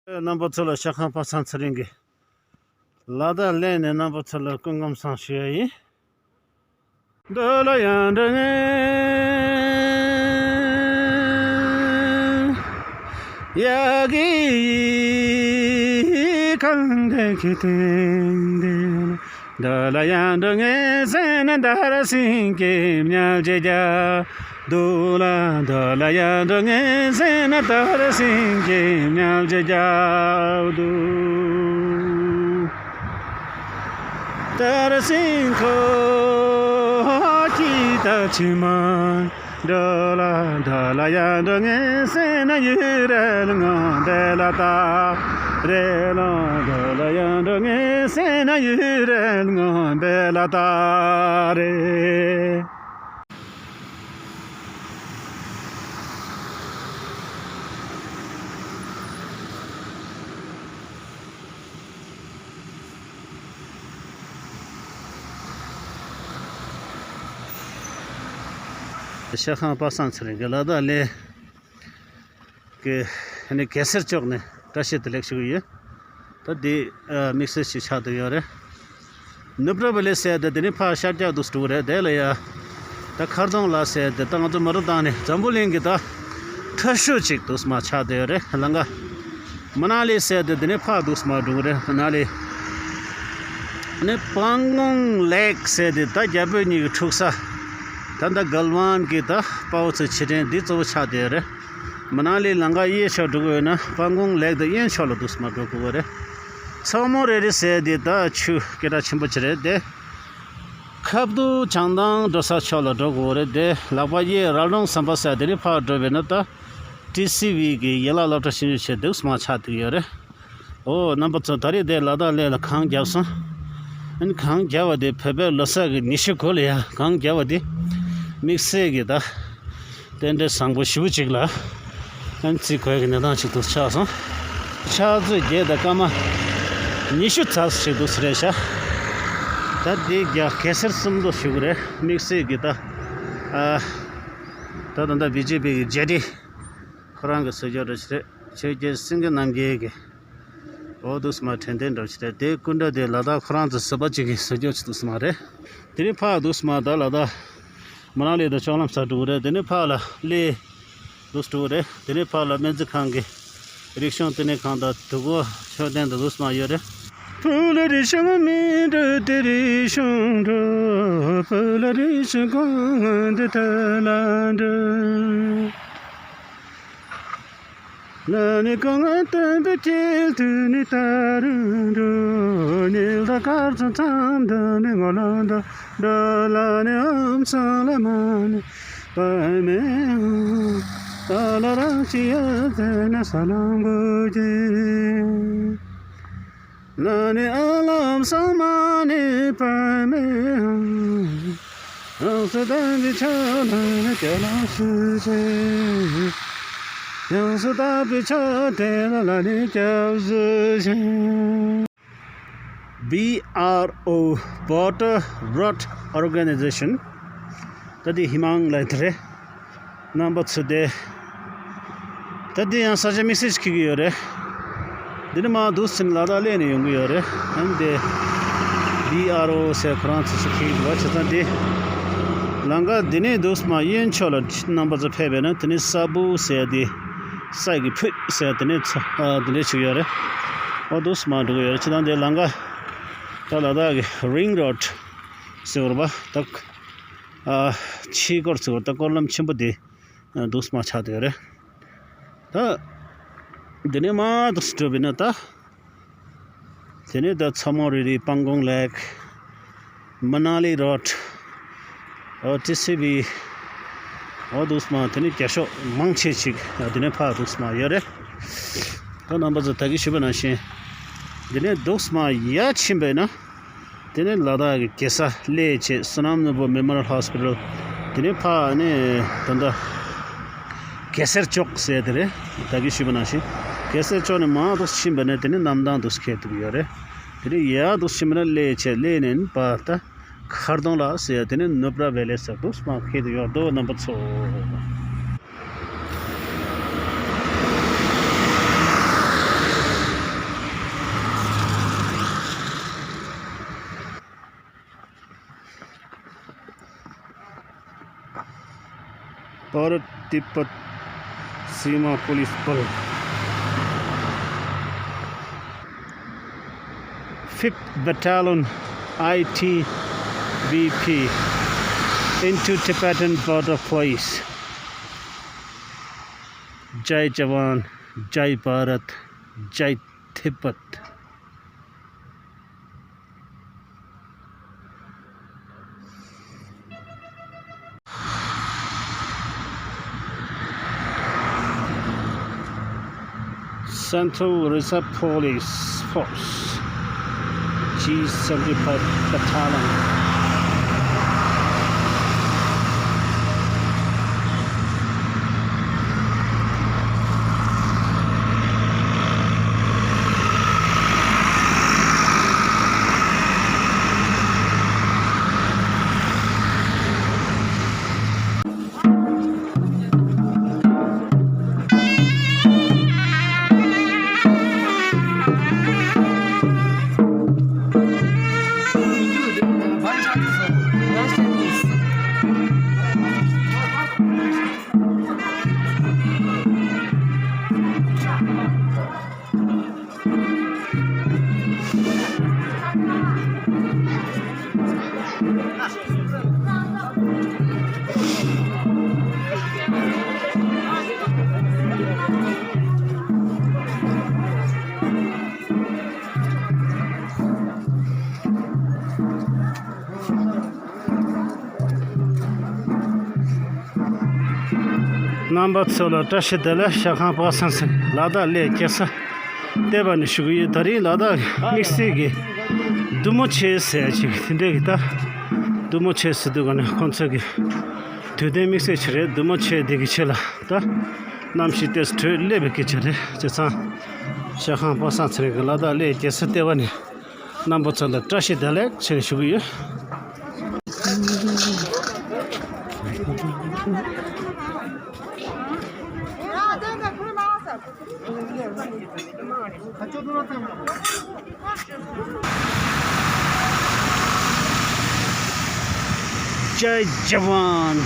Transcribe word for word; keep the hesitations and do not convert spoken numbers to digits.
རྣམ་པ་ཚོ་ལ་ཤ་ཁང་པ་སངས་ཚེ་རིང་གི་ལ་དྭགས་གླེང་ནས་རྣམ་པ་ཚོ་ལ་སྐུ་ཁམས་བཟང་ཞུ་ཡ་ཡིན། འདོད་ལ་ཡང་འདྲ་ངེས་ཡ་གི་ཡི་གང་དེ་གི་དེ་འདི་འདོད་ལ་ཡང་འདོད་ངེས་ཟེར་ན་འདར་སིང་གི་མྱལ་ཇེ་རྒྱ་འདུག་ལ། འདོད་ལ་ཡང་འདོད་ངེས་ཟེར་ན་འདར་སིང་གི་མྱལ་ཇེ་རྒྱ་འདུག་འདར་སིང་ཁོ་ཁྱི་ད་ཆི་མ། འདོད་ལ་འདོད་ལ་ཡང་འདོད་ངེས་ཟེར་ན་ཡུན་རིང་ངང་འབད་ལ་ད་རེ་ལ། འདོད་ལ་ཡང་འདོད་ངེས་ཟེར་ན་ཡུན་རིང་ངང་འབད་ལ་ད་རེ། ཤ་ཁང་པ་སངས་ཚེ་རིང་གི་ལ་དྭགས་གླེང་གི་ཨ་ནི་གེ་སར་ལྕོག་ནས་བཀྲ་ཤིས་བདེ་ལེགས་ཞུ་གི་ཡོད། ད་འདི་ཨ་དམིགས་བསལ་ཞིག་ཆགས་བསྡད་ཡོད་རེད། ནུབ་ར་བེ་ལི་ཟེར་དེ་དེ་ནི་ཕར་ཤར་རྒྱག་འདུག་འགྲོ་གི་རེད། དེ་ལ་ཡ་ད་མཁར་རྫོང་ལ་ཟེར་དེ་ད་ང་ཚོ་མ་རུ་བཏང་ནས་འཛམ་བུ་གླིང་གི་ད་ཁྲ་ཤོད་ཅིག་འདུག་མ་ཆགས་བསྡད་ཡོད་རེད། ལམ་ཁ་མ་ན་ལི་ཟེར་དེ་དེ་ནི་ཕར་འདུག་མ་འགྲོ་གི་རེད། མ་ན་ལི་ནི་པང་གོང་ལེག་ཟེར་དེ་ད་རྒྱ་བོད་གཉིས་ཀྱི་འཁྲུག་ས། ད་ད་གལ་ཝན་གྱི་ད་དཔའ་བོ་ཚོའི་ཆེད་དྲན་འདི་གཙོ་བོ་ཆགས་བསྡད་ཡོད་རེད། མ་ན་ལི་ལམ་ཁ་གཡས་ཕྱོགས་འགྲོ་གི་ཡོད་ན་པང་གོང་ལེག་དང་གཡོན་ཕྱོགས་ལ་འདུག་མ་འགྲོ་དགོས་པ་རེད། ཚ་མོ་རེ་རེ་ཟེར་དེ་ད་ཆུ་སྐད་གྲགས་ཆེན་པོ་ཅིག་རེད་དེ། ཁབ་ཏུ་བྱང་ཐང་འགྲོ་ས་ཕྱོགས་ལ་འགྲོ་དགོས་རེད་དེ། ལག་པ་གཡས་ར་ལུང་ཟམ་པ་ཟེར་དེ་ནི་ཕར་འགྲོ་བས་ན་ད་ཊི་སི་ཝི་གི་ཡན་ལག་སློབ་གྲྭ་ཆུང་ཆུང་ཆེ་འདུག་མ་ཆགས་བསྡད་ཡོད་རེད། ཨོ་རྣམ་པ་ཚོ་ད་རེས་དེ་ལ་དྭགས་གླེང་ལ་གངས་བརྒྱབ་སོང་། ཨ་ནི་གངས་བརྒྱབ་པ་དེ་བོད་པའི་ལོ་གསར་གྱི་ཉི་ཤུ་དགུ་ལ་ཡ་གངས་བརྒྱབ་པ་དེ་དམིགས་བསལ་གྱི་ད་རྟེན་འབྲེལ་བཟང་པོ་ཞེ་པོ་ཅིག་ལ་ཨ་ནི་བརྩི་དགོས་ཀྱི་གནས་སྟངས་ཅིག་ཏུ་ཆགས་སོང་། ཕྱག་ཚོད་བརྒྱད་དང་སྐར་མ་ཉི་ཤུ་རྩ་གཅིག་འདུག་ཟེར་རེད་ཤག་ད་དེ་རྒྱ་གེ་སར་སུམ་མདོ་ཞུ་གི་རེད། དམིགས་བསལ་གྱི་ད་ཨ་ད་ད་ད་བི་ཇེ་པི་གི་ཇེ་ཌི་ཁོ་རང་གི་བཟོ་བཅོས་འདྲ་ཞིག་རེད། ཆོས་རྒྱལ་སེང་གེ་རྣམ་རྒྱལ་གྱི་འོ་འདུག་སེ་མར་དྲན་རྟེན་འདྲ་ཞིག་རེད། དེའི་སྐུ་འདྲ་དེ་ལ་དྭགས་ཁོ་རང་ཚོ་བཟོས་པ་ཅིག་གིས་བཟོ་བཅོས་ཅིག་འདུག་སེ་མ་རེད། དེ་ནས་ཕར་འདུག་སེ་མར་ད་ལ་དྭགས་མ་ན་ལི་དང་ལྕོག་ལམ་སར་འགྲོ་གི་རེད། དེ་ནས་ཕར་ལ་གླེ་འདུག་སེ་འགྲོ་གི་རེད། དེ་ནས་ཕར་ལ་སྨན་རྩིས་ཁང་གི་རིག་གཞུང་བསྟི་གནས་ཁང་དང་དུས་འཁོར་མཆོད་རྟེན་དང་འདུག་སེ་མར་ཡོད་རེད། ཕུ་ལ་རི་ཤང་མི་འདྲ་དེ་རི་ཤང་འདྲ། ཕུ་ལ་རི་ཤང་གང་འདི་ཐ་ལ་འདྲ། ན་ནི་གང་སྟོན་པའི་དཀྱིལ་དུ་ནི་ད་རུང་འགྲོ། ཉིལ་ད་དཀར་ཚང་མཚམས་འདི་ནི་ངོ་ལ་འདྲ། འགྲོ་ལ་ནི་ཨམ་སང་ལ་མ་ནི་པདྨེ་ཨང་། ཨ་ལ་རང་ཅི་ཡ་ཟེར་ན་ས་ལང་བུ་རྒྱལ། ན་ནི་ཨ་ལམ་ས་མ་ནི་པདྨེ་ཨང་། ཡང་སུ་དག་པའི་ཆ་ལ་ནི་སྐྱབས་ལ་སུ་ཆེ། ཡང་སུ་དག་པའི་ཆ་དེ་ལ་ལ་ནི་སྐྱབས་སུ་མཆི། བི་ཨར་ཨོ་Border Road Organization། ད་དེ་ཧི་མང་ལ་དེ་རེད། རྣམ་པ་ཚོ་དེ། ད་དེ་ཡང་ས་ཆ་དམིགས་བསལ་ཞིག་འཁེལ་གྱི་ཡོད་རེད། འདི་ནི་མར་འདུག་སེ་ལ་དྭགས་གླེ་ནས་ཡོང་གི་ཡོད་རེད། ཨ་ནི་དེ་བི་ཨར་ཨོ་ཟེར་ཁོ་རང་ཚོ་ཞིག་འཁེལ་གྱི་འདུག་བ། བྱས་ཙང་དེ་ལམ་ཁ་འདི་ནས་འདུག་སེ་མར་གཡོན་ཕྱོགས་ལ་རྣམ་པ་ཚོ་ཕེབས་པས་ན་དེ་ནི་ས་བུ་ཟེར་དེ་ས་ཀྱི་ཕུད་ཟེར་དེ་ནས་ཚ་ཨ་དེ་འདྲས་ཞིག་ཡོད་རེད། ཨོ་འདུག་སེ་མར་འགྲོ་གི་ཡོད་རེད། བྱས་ཙང་དེ་ལམ་ཁ་ད་ལ་དྭགས་ཀྱི་རིང་རོ་ཌི་ཟེར་བ་རེད་པ། ད་ཨ་ཕྱིའི་སྐོར་ཟེར་བ་རེད། ད་སྐོར་ལམ་ཆེན་པོ་དེ་འདུག་སེ་མར་ཆགས་བསྡད་ཡོད་རེད། ད་འདི་ནས་མར་འདུག་སེ་འགྲོ་བས་ན་ད། དེ་ནས་ད་ཚ་མོ་རི་རི་པང་གོང་ལེག་མ་ན་ལི་རོ་ཌི། ཨོ་ཊི་སི་བི། ཨོ་འདུག་སེ་མར་དེ་ནས་རྒྱ་ཤོག་མང་ཆེ་ཅིག་དེ་ནས་ཕར་འདུག་སེ་མར་ཡོད་རེད། ད་རྣམ་པ་ཚོ་ད་གིན་ཞུས་པ་ནང་བཞིན། འདི་ནས་འདུག་སེ་མར་ཡར་ཕྱིན་པས་ན། དེ་ནས་ལ་དྭགས་ཀྱི་རྒྱལ་ས་གླེ་བྱས་བསོད་ནམས་ནོར་བུ་མེ་མོ་རི་ཡལ་ཧོ་སི་པི་ཊལ། དེ་ནས་ཕར་ནས་ད་ལྟ་གེ་སར་ལྕོག་ཟེར་དེ་རེད། ད་གིན་ཞུས་པ་ནང་བཞིན་གེ་སར་ལྕོག་ནས་མར་འདུག་སེ་ཕྱིན་པ་ནས་དེ་ནས་གནམ་ཐང་འདུག་སེ་འཁེལ་ཐུབ་ཀྱི་ཡོད་རེད། དེ་ནས་ཡར་འདུག་སེ་ཕྱིན་པ་ན་གླེ་བྱས་གླེ་ནས་ཕར་ད་མཁར་རྫོང་ལ་ཟེར་དེ་ནས་ནུབ་ར་བེ་ལེ་ཟེར་འདུག་སེ་མར་འཁེལ་དུ་ཡོད་འདུག་རྣམ་པ་ཚོ། Bharat Tibet Seema Police Bal. Fifth Battalion I T B P into Tibetan border place. Jai Jawan, Jai Bharat, Jai Tibet. Central Reserve Police Force, G seventy-five Battalion. རྣམ་པ་ཚོ་ལ་བཀྲ་ཤིས་བདེ་ལེགས། ཤ་ཁང་པ་སངས་ཚེ་རིང་ལ་དྭགས་གླེ་རྒྱལ་ས་ལྟེ་བ་ནས་ཞུ་གི་ཡོད། ད་རིང་ལ་དྭགས་དམིགས་བསལ་གྱི་བདུད་མོ་ཆེ་ཟེར་ཅིག་དེ་འདྲས་ཀྱི་ད་བདུད་མོ་ཆེ་ཟེར་དུས་ག་ནས་ཁོང་ཚོ་གི་དུས་སྟོན་དམིགས་བསལ་ཅིག་རེད། བདུད་མོ་ཆེ་འདི་གི་ཆེད་ལ་ད་གནམ་གཤིས་ཏོག་ཙམ་དྲོད་སླེབས་པའི་སྐད་ཆ་རེད། བྱས་ཙང་ཤ་ཁང་པ་སངས་ཚེ་རིང་གི་ལ་དྭགས་གླེ་རྒྱལ་ས་ལྟེ་བ་ནས་རྣམ་པ་ཚོ་ལ་བཀྲ་ཤིས་བདེ་ལེགས་ཞེས་ཞུ་གི་ཡོད། Jai Jawan.